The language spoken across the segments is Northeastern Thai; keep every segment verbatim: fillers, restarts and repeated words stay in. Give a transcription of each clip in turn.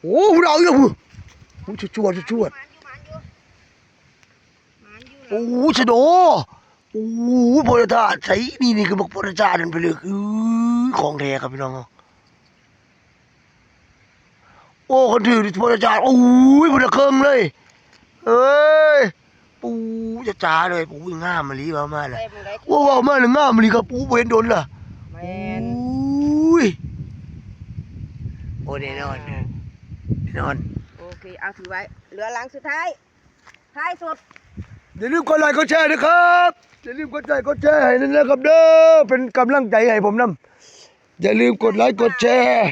โอ้ ดาวเยอะพุ้น โอ้ ชวดๆ ชวดๆ โอ้ ชะโด โอ้ โพธิ์ทาสใส่ นี่ นี่คือบักโพธิ์ทาสนั่นไปเลย อื้อ ของแท้ครับพี่น้อง โอ้ คนถือโพธิ์ทาส โอ้ย พุ้นเคิงเลย เอ้ย ปูจ๋าๆ เลย ปูงามอีหลี ว่ามาน่ะ ใส่หม่องใด โอ้ ว่ามาน่ะ งามอีหลีครับ ปูบ่เห็นโดนล่ะ แม่น อุ้ย โอ้ แน่นอน แน่นอน โอเค เอาถือไว้ เหลือหลังสุดท้าย ท้ายสุด อย่าลืมกดไลค์กดแชร์นะครับ อย่าลืมกดไลค์กดแชร์ให้นั่นนะครับเด้อ เป็นกำลังใจให้ผมนำ อย่าลืมกดไลค์กดแชร์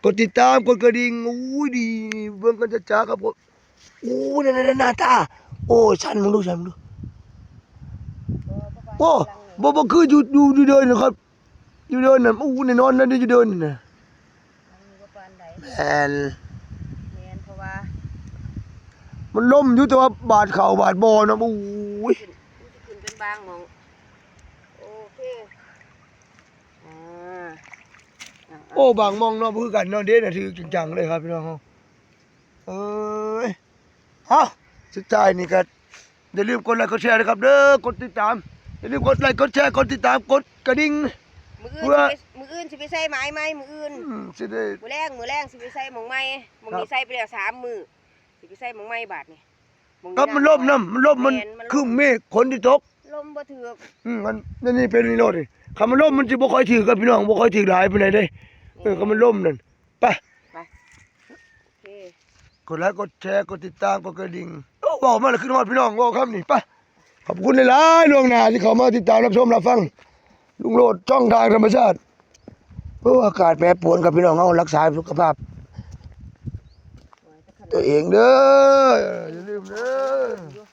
กดติดตาม กดกระดิ่ง อุ้ย ดี เบิ่งกันจ๋าๆ ครับผม โอ้ นั่นๆๆๆ ตา โอ้ สั่นมึงดู สั่นมึงดู โอ้ บ่ บ่คืออยู่ อยู่ อยู่เดินนะครับ อยู่เดินน่ะ โอ้ แน่นอนนะ อยู่เดินน่ะ มันบ่ปานใด แม่น แม่น เพราะว่า มันล่มอยู่ แต่ว่าบาดเข่าบาดบ่เนาะ โอ้ย ขึ้น มันสิขึ้นเป็นบางหม่อง โอเค อ่า อ่า โอ้ บางหม่องเนาะ บ่คือกันเนาะ เด้น่ะ ถือจังๆ เลยครับพี่น้องเฮา เอ้ย เอ้า สุดท้ายนี่ก็อย่าลืมกดไลค์กดแชร์นะครับเด้อ กดติดตาม อย่าลืมกดไลค์กดแชร์ กดติดตาม กดกระดิ่ง มื้ออื่น เพื่อ สิไป มื้ออื่นสิไปใส่ไม้ใหม่ มื้ออื่น อืม สิได้ มื้อแลง มื้อแลงสิไปใส่หม่องใหม่ หม่องนี้ ครับ ใส่ไปแล้วสามมื้อ สิไปใส่หม่องใหม่บาดนี่ หม่องนี้ ครับ มันล่มนำ มันล่ม มัน แม่น มันล่ม ครึ้มเมฆ ฝนสิตก ลมบ่ถืก อืม มัน นี่ นี่เป็นนี่โลดนี่ คันมันล่มมันสิบ่ค่อยถืกครับพี่น้อง บ่ค่อยถืกหลายปานใดเด้ เออ คันมันล่มนั่น ไป ไป โอเค กดไลค์ กดแชร์ กดติดตาม กดกระดิ่ง โอ้ เว้ามาแล้วคิดฮอดพี่น้อง เว้าคำนี้ ไป ขอบคุณหลายๆ ล่วงหน้าที่เข้ามาติดตามรับชมรับฟัง ลุงโลดช่องทางธรรมชาติ โอ้ อากาศแปรปรวนครับพี่น้อง เฮารักษาสุขภาพ ตัวเองเด้อ อย่าลืมเด้อ